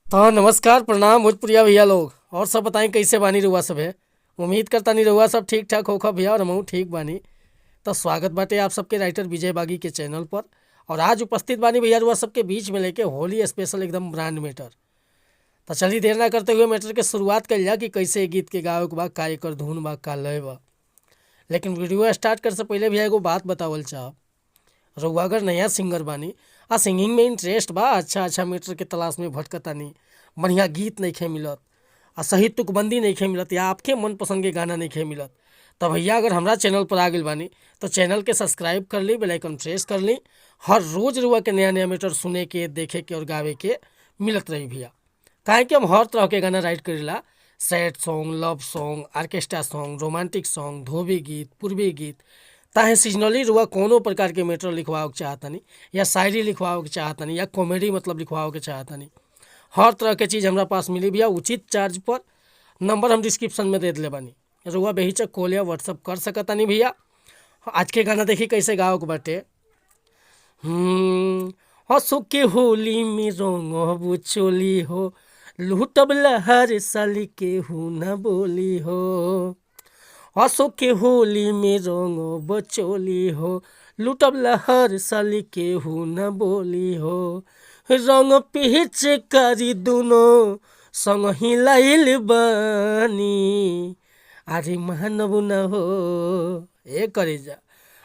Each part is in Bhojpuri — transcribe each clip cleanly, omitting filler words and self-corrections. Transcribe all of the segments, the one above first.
तो नमस्कार, प्रणाम भोजपुरिया भैया लोग। और सब बताई कैसे बानी रउआ सभे। उम्मीद करतानी रउआ सब ठीक ठाक होखब भैया और हमहू ठीक बानी। तो स्वागत बाटे आप सबके राइटर विजय बागी के चैनल पर। और आज उपस्थित बानी भैया रउआ सबके बीच में लेके होली स्पेशल एकदम ब्रांड मैटर। तो चलिए देर ना करते हुए मैटर के शुरुआत कइल जा कि कैसे गीत के गावे के बा, का एकर धुन बा, का लय बा। लेकिन वीडियो स्टार्ट करे से पहले भैया एगो बात बतावल चाहब। रउआ अगर नया सिंगर बानी आ सिंगिंग में इंटरेस्ट बा, अच्छा अच्छा मैटर के तलाश में भटकतानी, बढ़िया गीत नइखे मिलत आ सही तुकबंदी नइखे मिलत या आपके मनपसंद के गाना नइखे मिलत, तो भैया अगर हमरा चैनल पर आ गइल बानी तो चैनल के सब्सक्राइब कर ली, बेल आइकन प्रेस कर ली। हर रोज़ रउआ के नया नया मैटर सुने के, देखे के और गावे के मिलत रही भैया। काहे कि हम हर तरह के गाना राइट करीला, sad song, love song, orchestra song, romantic song, धोबी गीत, पूर्वी गीत। ताहे सीजनली रुआ कोनो प्रकार के मैटर लिखवावे के चाहतनी या शायरी लिखवावे के चाहतनी या कॉमेडी मतलब लिखवावे के चाहतनी, हर तरह के चीज़ हमरा पास मिली भैया उचित चार्ज पर। नंबर हम डिस्क्रिप्शन में दे दिले बानी, रुआ बेहिचक कॉल या व्हाट्सअप कर सकतानी भैया। आज के गाना देखी कैसे गावे के बाटे। हंसो के होली में रंगबू चोली हो, लूटब लहर साली केहू न बोली हो। हंसो के होली में रंगब चोली हो, लूटब लहर साली केहू न बोली हो। रंग पिच करी दुनो संग हिलाइल बानी, आज मानब न हो ए करेजा,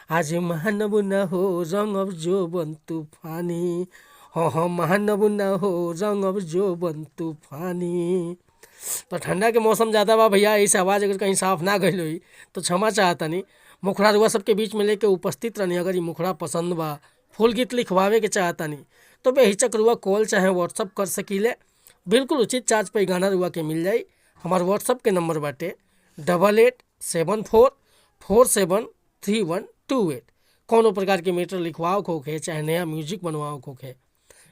आज मानब न हो रंगब जोबन तूफानी। हाँ हाँ मानब न हो रंगब जोबन तूफानी। तो ठंडा के मौसम ज़्यादा बा भैया, ऐसे आवाज़ अगर कहीं साफ ना गइल होई तो क्षमा चाहतनी। मुखड़ा रुआ सबके बीच में लेके उपस्थित रहनी। अगर ये मुखड़ा पसंद बा, फुल गीत लिखवावे के चाहतनी तो बेहिचक रुआ कॉल चाहे व्हाट्सअप कर सकीले। बिल्कुल उचित चार्ज पर गाना रुआ के मिल जाई। हमार व्हाट्सअप के नंबर बाटे 8874473128। कोनो प्रकार के मैटर लिखवाओ होखे चाहे नया म्यूजिक बनवाओ होखे,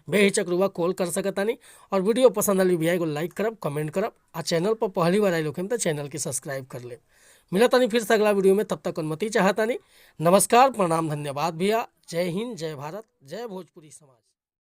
बेहिचक रुआ कॉल कर सकतानी। और वीडियो पसंद आली भैया एगो लाइक करब, कमेंट करब आ चैनल पर पहली बार आइल होखेम तो चैनल के सब्सक्राइब कर ले। मिलतानी फिर से अगला वीडियो में, तब तक अनुमति चाहतानी। नमस्कार, प्रणाम, धन्यवाद भैया। जय हिंद, जय भारत, जय भोजपुरी समाज।